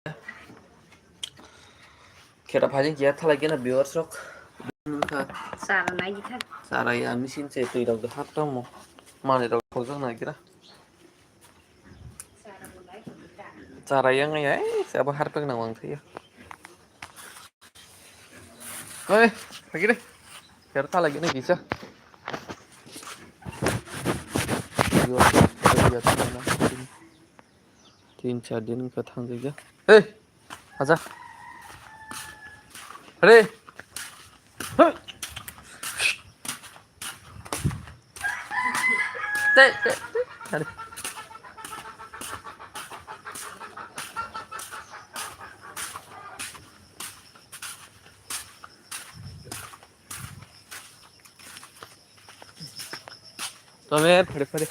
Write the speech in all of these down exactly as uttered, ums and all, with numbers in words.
Kheta phaijak ya thalai kena viewers rok. Nungkha. Chara nai kha. Chara ya machine se twi rok hap tamo. Manwi rok khojak nai kira. Chara yang ya, eh, siapa harpek nang wang thaya. Oi, lagi deh. Kheta thalai kena kisa. Tin char din wngkha thangjakya. Hey, acha. Hey. Hey. Te, te, te. Are. Tome, phare, phare.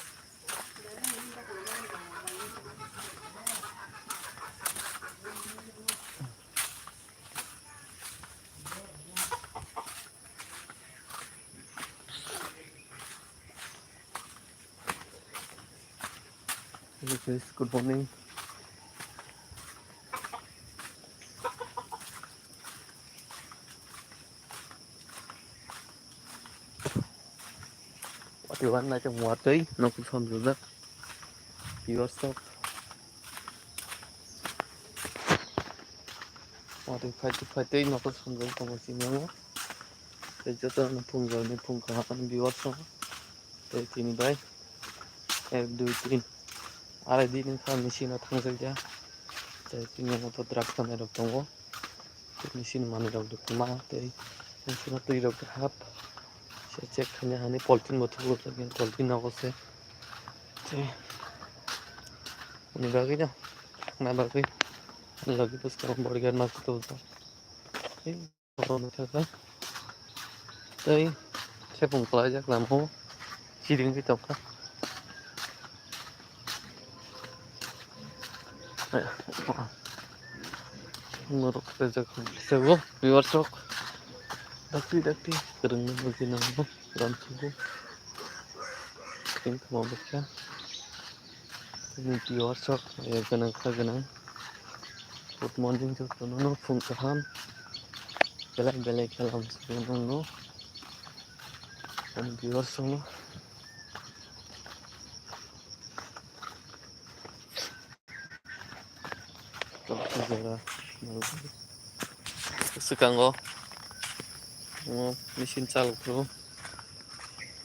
Hello guys, good morning. Watwi wan nai tong watwi nokol somjojak. Viewers rok. Watwi phaitwi phaitwi nokol somjojak tongo chini yango. Tei joto no phungjak ni phung kaham viewers rok. Tei tini bai ek, dui, tin, arai din wngkha machine o thangjakya. Tei tini yango to drugs tanai rok tongo. Tei machine manwi rok dukuma tei machine o twi rok hap se check khaina hani polythene bo thugo, polythene nogo se. Tei ani bagwi no thangna bagwi ani logi bwskango bodyguard mask tubujak. Tei borok nokha kha tei khepung kwlaijak lama o chiri wngwi tongkha. Norok rwjak rwjak o viewers rok dakti dakti kwrwngna bagwi nango lamsugo. Tini thwma bwkha tini viewers rok gwnang kha gwnang. Good morning jotono no phung kaham belai belai khe lamsugo nangno ani viewers rokno. Swkango machine chalok phuru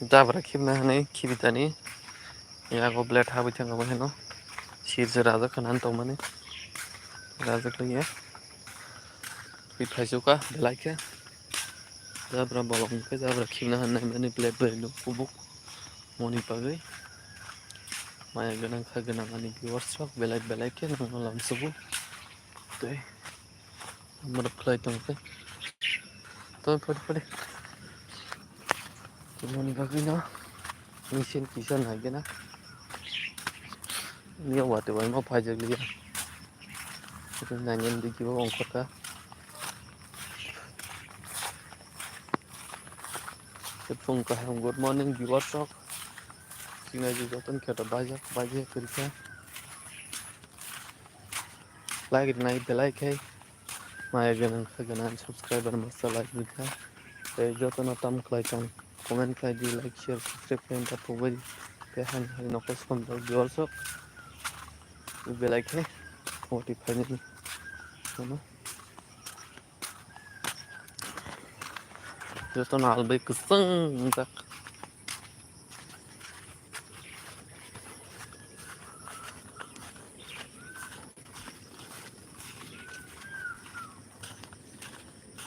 jabra khibna hinwi khibitani yago blade habwi thangkha bai hino sirsa rajak khana tongmani rajak liya twi phaichukha belai khe jabra bolong khe jabra khibna hinwi mani blade bai kubuk moni bagwi. Maya gwnang kha gwnang ani viewers rok belai belai khe nangno lamsugo tei borok khlai tong khe tong phari phari. Moni bagwi no machine kisa nai gana niya watwi bai ma phaijak liya nangin digi bo ongkhorkha. Phung kaham good morning viewers rok. Sinai di joton khe to bajak bajak kwrwikha. Like rwnai belai khe maya gwnang kha gwnang subscriber masa like rwkha. Tei jotono tam khlai tong comment khlai di like share subscribe khlai ta phugwi tei hani hari nokol somjak viewers rok belai khe moti phainani. Jotono albai kwchwng wngjak.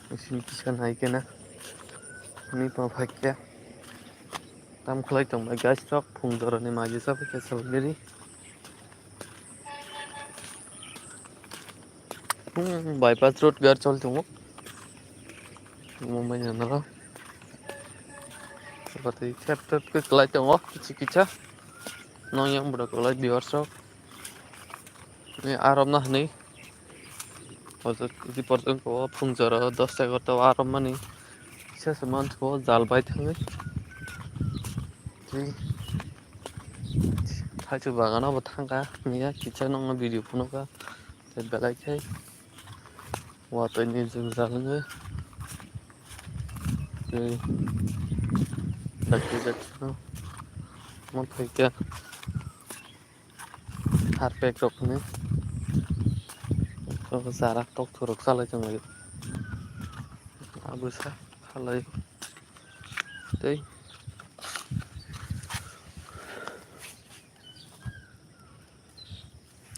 Machine kisa nai khe na ani tong phai khe tam khlai tong bai guys rok phung jora ni maji sa khe salgiri. Hmm, bypass road gar chol tongo. Mumbai nana. Bati thep thep ke kelai tongo kichi kicha. Nong yang budak kelai viewers rok. Ni arom na hani. Ojo di porjong ko phung jora dos egarota arom mani. Kisa se man ko jal bai thangwi. Tei thaichuk bagano bo thangkha, miya kisa nokno video phunukha. Belai khe watwi ni jwngjal wngwi tei dakti dakti no manthoikha harpek rok hinwi. Abo chara tokthorok chalai tonglaio. Abwsa khalai tei.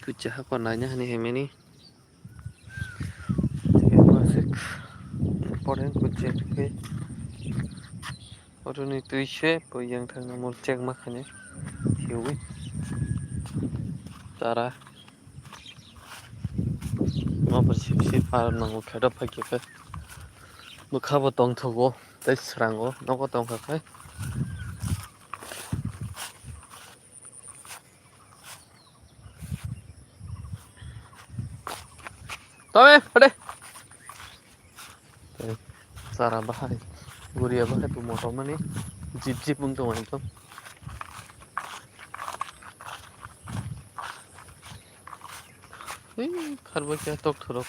Kuchi hakor naina hinwi himani. Masuk. Important kuchi ke. Oroni twi se bo yang thangna mol check ma khani. Hiwi. Tara. Ma bo sip sip par nango kheto phai khe. Bwkha bo tongthogo tei srango nogo tongkha khe. Tome, pade. Chara bahai, guria bahai, bo motom mani, jip jip wng tong ekdom. Hei, kharbo kya tok thorok.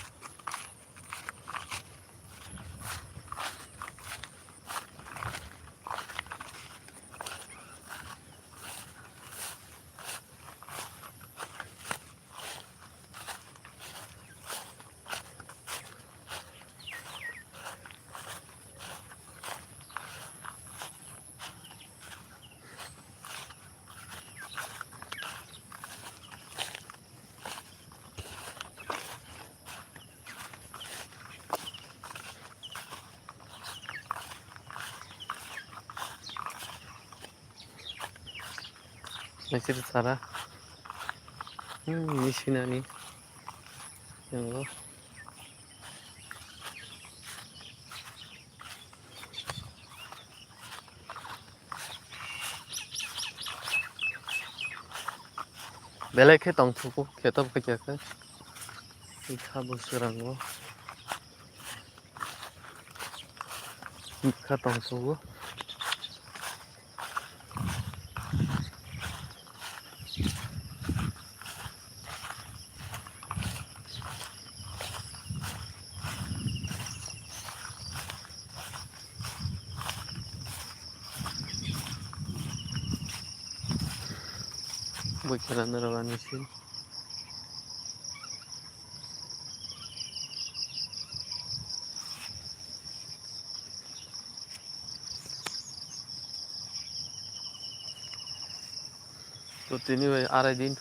Naisir sara. Hmm, misinani. Yango. Belai khe tongthuku, kheto bai khe khe. Bwkha bo srango. Bwkha tongthuku. Bwkha rana rw ani se. To tini bai arai din.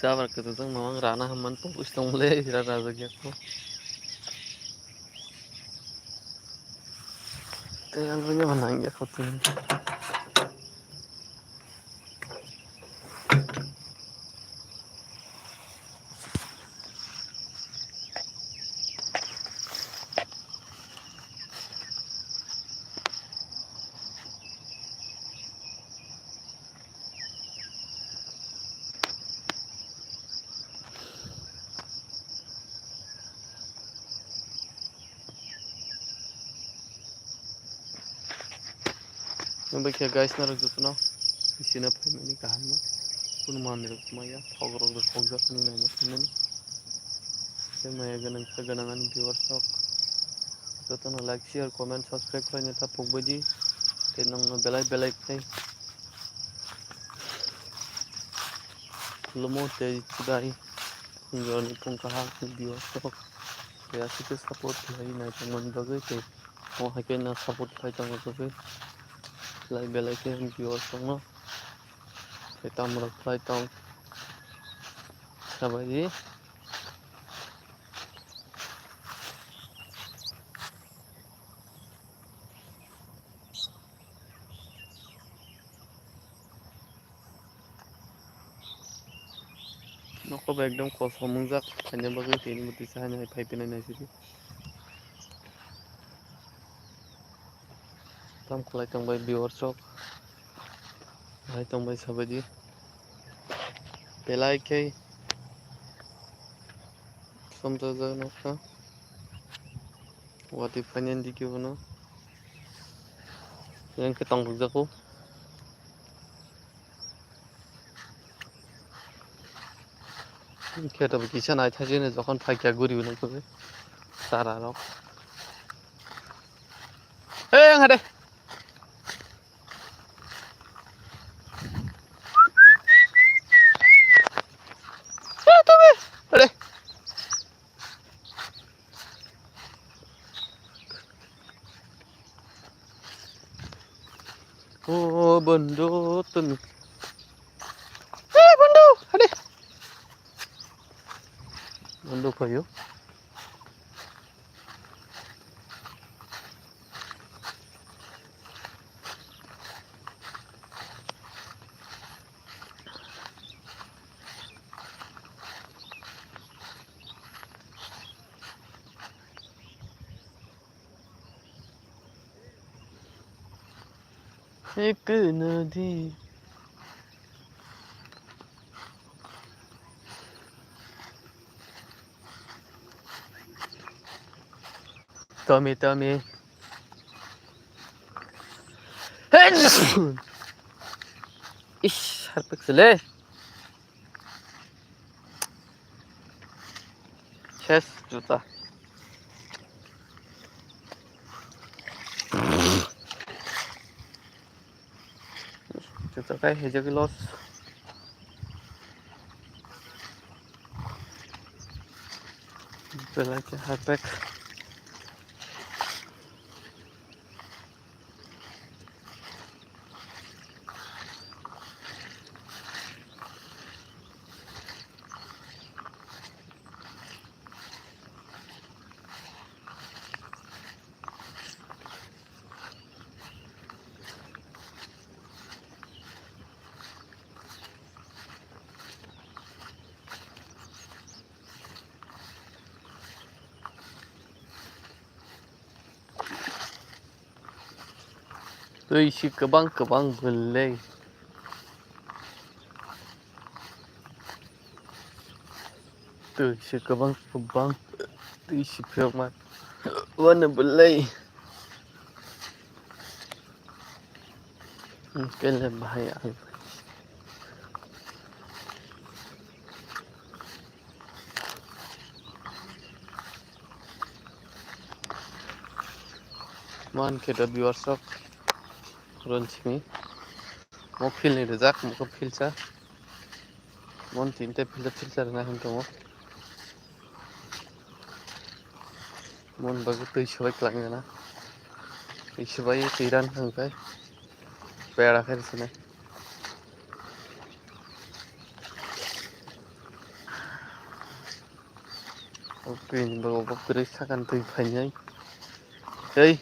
Chabar kwchajak mamang rana hamman pok wis tongmole hira rajak yakho. Tei ang nangya kho tini. Nokbai khe guys, norok jotono bisino phaimani kaham no. Kunu manwi rok maya, thok rok rw khokjak hinwi naina phaimani. Tei maya gwnang kha gwnang ani viewers rok. Jotono like, share, comment, subscribe khlaina ta pokbaidi. Tei nokno belai belai khlai khulumo tei chudai. Joni pung kaham ni viewers rok. Tei aswk khe support khlai naitongmani bagwi tei. Omo hai khe no support khlai tongna bagwi belai belai khe viewers rokno khe tamo rok khlai tong sabaidi. Nokho bai ekdom kosom wngjak, haini bagwi tini bo tisa haino hai phai phinai naisidi. Tam khlai tongbai viewers rok, hai tongbai sabaidi belai khe somjak jak nokha. Watwi phainani digi bono. Yang khe tong rwkjago. Khe to kisa naithajini jokhon phaikha guri bo nukjago. Chara rok. Hey, ang hade. Hey, to be. Hade. O bondhu, tumi. Hey, bondhu, hade. Bondhu, phaio. Ek nadi. Tome, tome. Ish, harpik sele. Ses juta. Juta kai hejak loss. Belai khe harpik. Twi si kwbang kwbang bwlwi. Twi si kwbang kwbang. Twi si phiyokma. Wano bwlwi. Kele bahai ang. Man khe da viewers rok, ron simi mo field ni rijak, mo field sa mon tinte field, field sa rwna hin tongo. Mon bagwi twi swbai kwlangya na, twi swbai twi ran thang khe. Pera khe rwsini. O twi ni bo bo kwrwi sakani twi phainai. Tei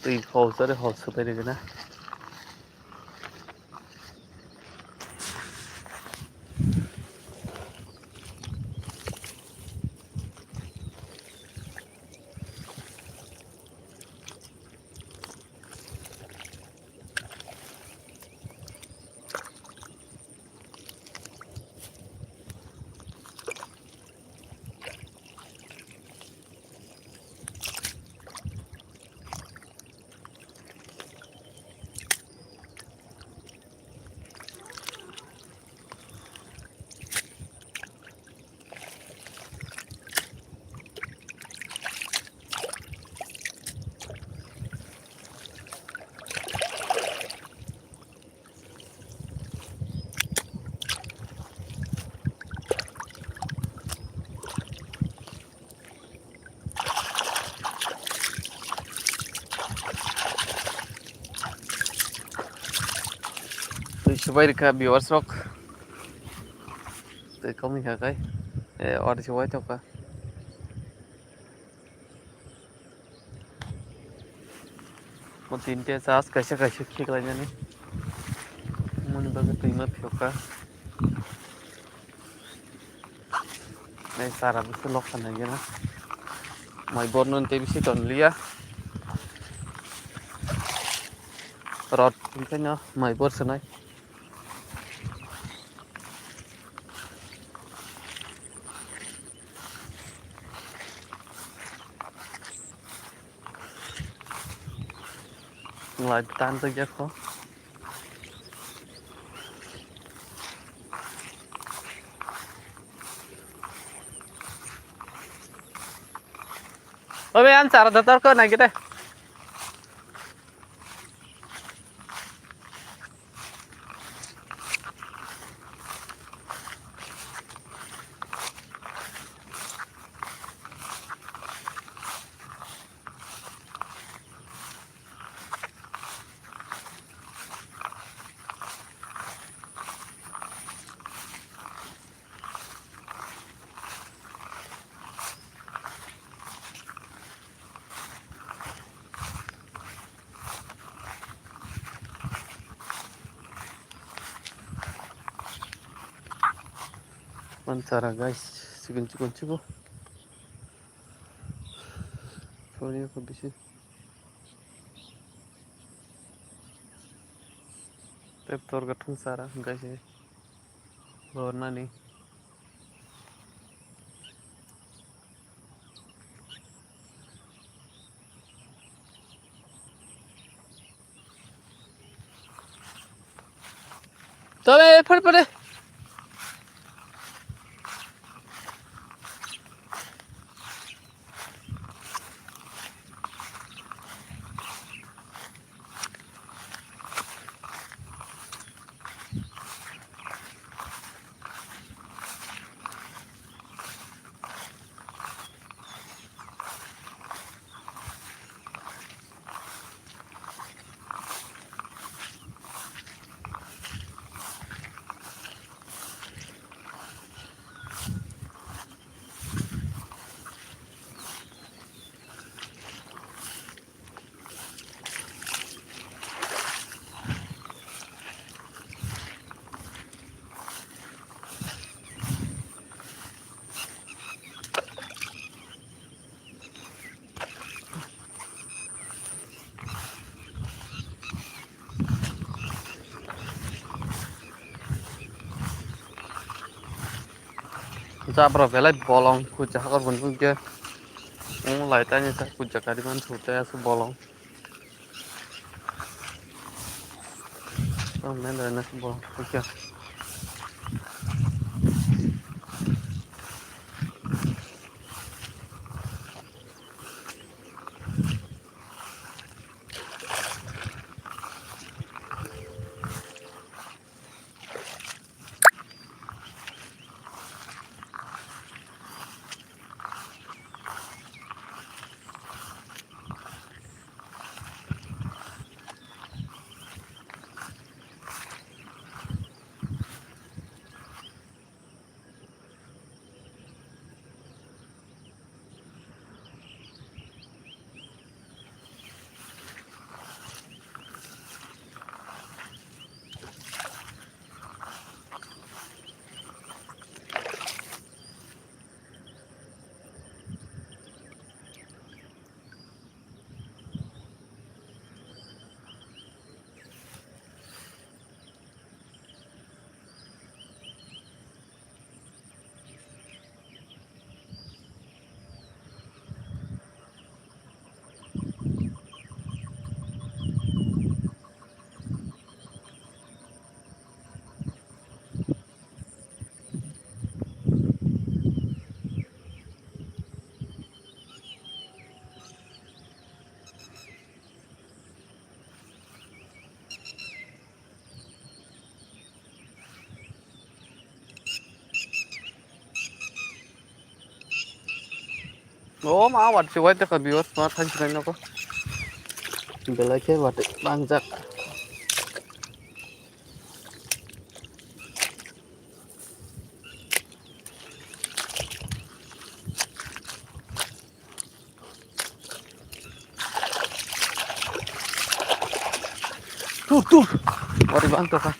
twi hol chari hol swbai rwgwna. Twi swbai rwkha viewers rok. Twi kami kha kai. E, ori swbai tongkha. Mo tinte chas kaisa kaisa khiklainani. Moni bagwi twima phiyokha. Sara bisi lok sana gena. Mai bor nun te bisi ton liya. Rot hingke no mai bor sanai. Light tan to jak ko. Obe an chara da tor ko na gede. Mansara guys, chikon chikon chibo. Sorry ko bisi. Tep tor gathung sara guys. Gornani. Tole, pare, pare. Jabra belai bolong, kucha hakor bo nukya. Omo lai tani sa kucha kariman sutai asu bolong. Ang men rana bolong kucha. O ma, watwi wai tokha viewers, ma thank you noko. Belai khe watwi mangjak. Tur, tur. Watwi bang tokha.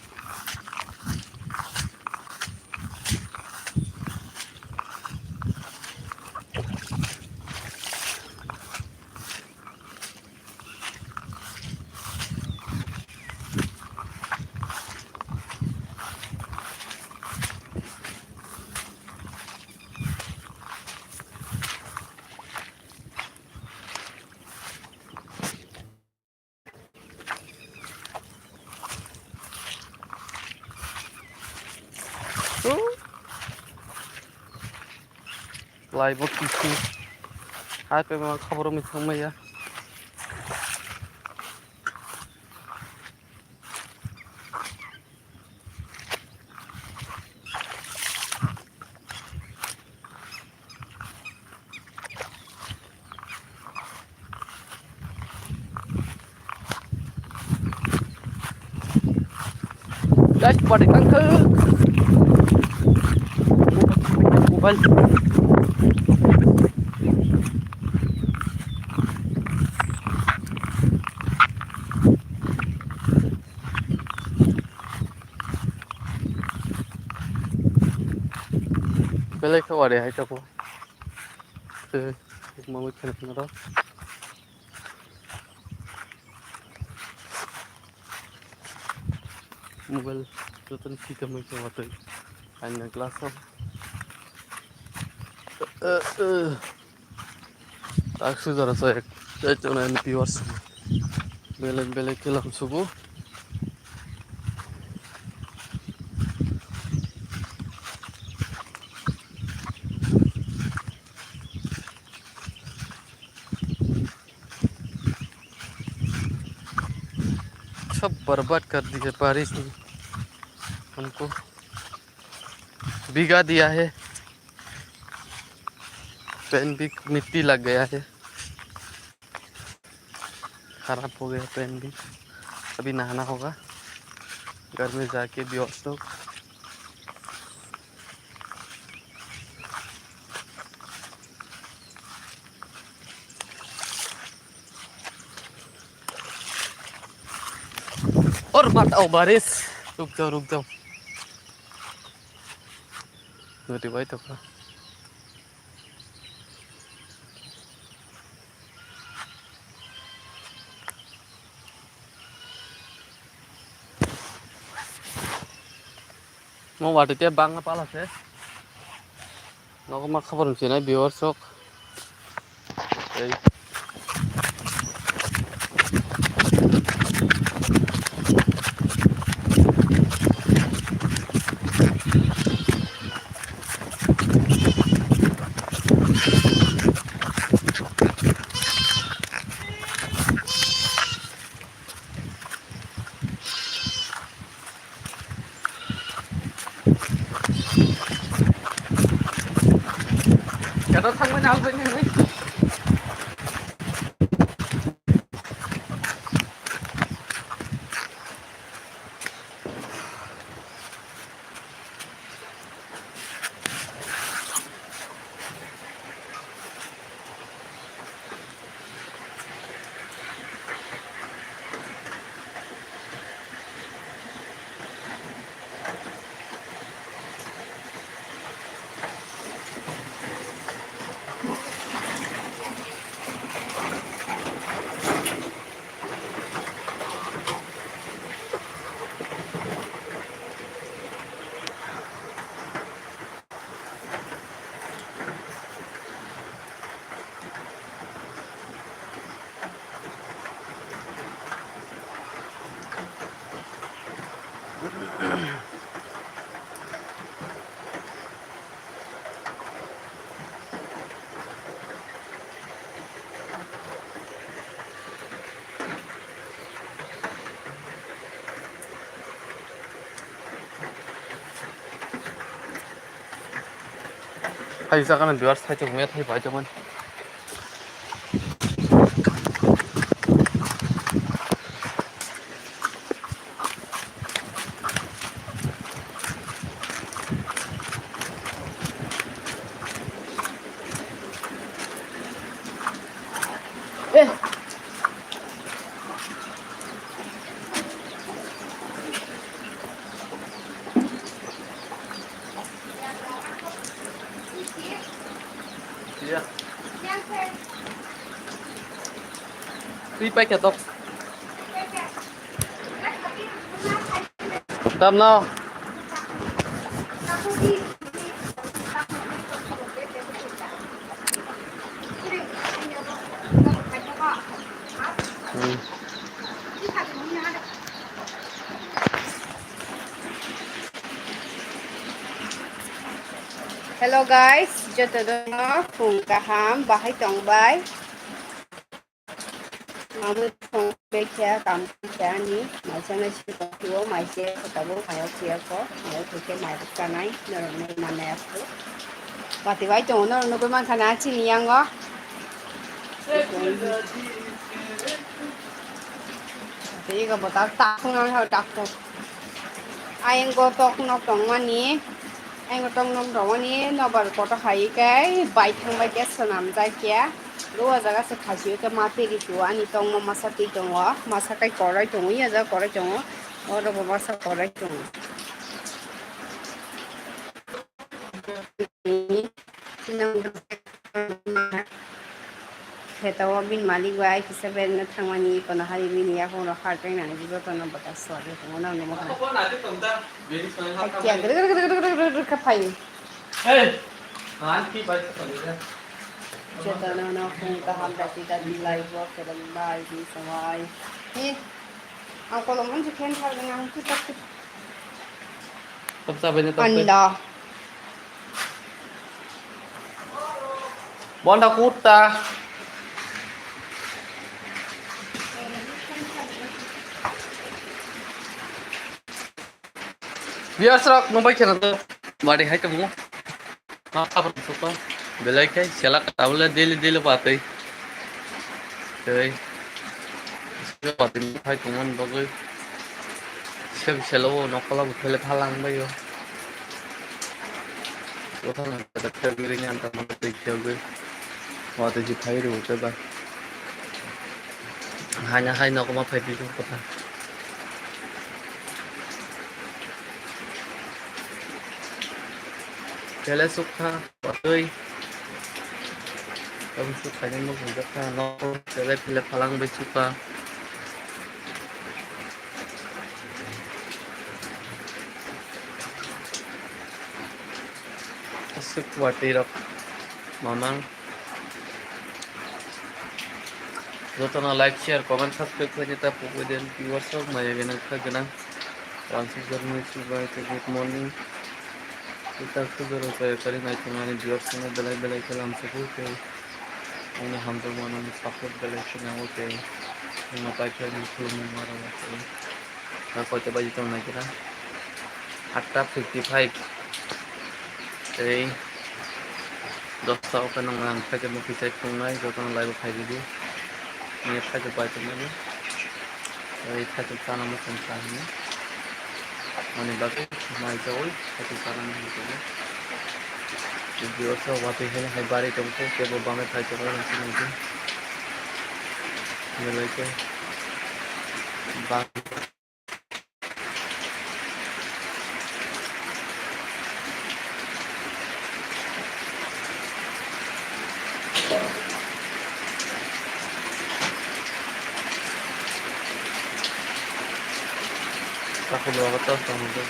Lai bo kisi. Hai pe ma khaboro mi thang maya. Guys, pada kangkhe. Mobile. Belai khe wari hai tongo. Tei mobile khe naro. Mobile jotono sikam bai tongo tei aina glass o. Eh, eh. Tak sujara sa ek jai tongo ani viewers. Belek belek khe lam sugo. सब बर्बाद कर दिए बारिश ने हमको, भिगा दिया है, पैंट भी मिट्टी लग गया है। खराब हो गया पैंट भी। अभी नहाना होगा घर में जाके भी और तो। और मत आओ बारिश, रुक जाओ, रुक जाओ। Nodi bai tokha. Mo watwi tei bangma pala se. Nogo ma khabar wngsinai viewers rok. Tei Kata thangmani halbai nini. Hai, jaga na biwar side o mia thai pai jaman. Iya. Twi paikha tok. Tamno. Hmm. Hello guys, jotono phung kaham, bahai tongbai. Amo phung bekha kam khe ani maisa nai si ko, maise ko tabo mayo siya ko, mayo khe mai sanai norok nai manai asu. Pati bai tongo norok nugui mankha na chini yango. Tei ego bo tak tak phunang ha tak tak. Ayang go tok nok tongmani, ayang go tok nok tongmani nobar koto hai kai bai thang bai khe swnam jai khe. Lo o jaga se khasi o khe ma twi ri tu ani tongmo masa twi tongo, masa kai korai tongo, ya jaga korai tongo, oro bo masa korai tongo. Khetao bini malik bai kisa berna thangmani kono hari bini yaphang rok har tei nang jotono bwta swlaiwi tongo nang nukha. Hakya gr gr gr gr gr gr kha phaio. Jotono no phung kaham dati dati lai bo kwrwng bai di swlai. He, ang kolom mansi khen thar nang tu tak tu. Tok sabai na tok. Anda. Bonda kutta. Viewers rok, nung bai kheno to. Bari hai tongmo. Ma khabar suka. Belai khai sela ka tabule daily daily batwi. Tei. Batwi khai tongmani bagwi. Sel selo o nokola bo khele phalang bai o. Kotha na kotha khel giri ni anta mano tei khel giri. Watwi si phai rw te ba. Hai na hai nokoma phai di kotha. Kele sukha watwi. Kamu sukha ni nukung jakha no kele phile phalang bai sukha. Aswk watwi rok mamang. Jotono like, share, comment, subscribe khlai ta pugwi den. Viewers rok maya gwnang kha gwnang. Ramsuk Jarmani Subai khe good morning. Ita khujaro kaya kari nai thangani viewers no belai belai khe lamsugo khe. Ani hamjakmano ni support belai khe nango khe. Ani pai khe ani khulumung maro khe. Na koita baji tong nai khe na. Atta fifty five. Tei dosta o khe nang ang khaisa mukti chai phunuknai, jotono live o phai rwdi. Nini khaisa bai tongmani. Tei khaisa chana muchung cha hwnwi. Ani bagwi mai chaui khaisa chana muchung tongo. Tei watwi hai hai bari tongkho, kebo bangwi phai tongmani hwnwi belai khe bang. Takhuk rogo tor tong hwnjak.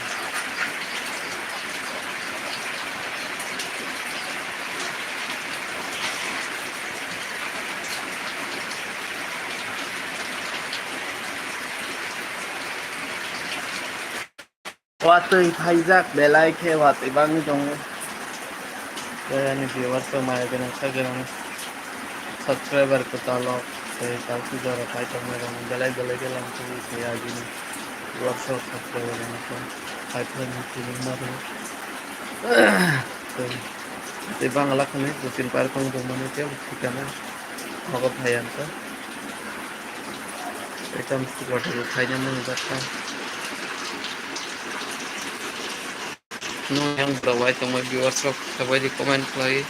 Watwi phaijak belai khe watwi bangwi tongo. Tei ani viewers rok maya gwnang kha gwnang, subscriber kwtal rok tei talki jora pai tongmani rok belai belai khe lamsogwi tei agini viewers rok subscriber rok khe pai phai ni feeling ma rwo. Tei, tei bangla khani butin par tong tongmani tei thikana nogo phai ang kha. Ekam supporter bo khaina mani baksa. Nung yang bwrok bai tongmani viewers rok khabai di comment khlai.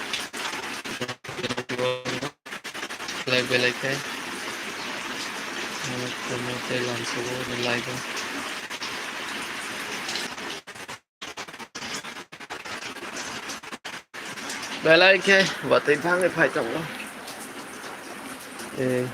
Khlai belai khe. Tei lamsogo belai khe. Belai khe watwi bangwi phai tongo. Eh,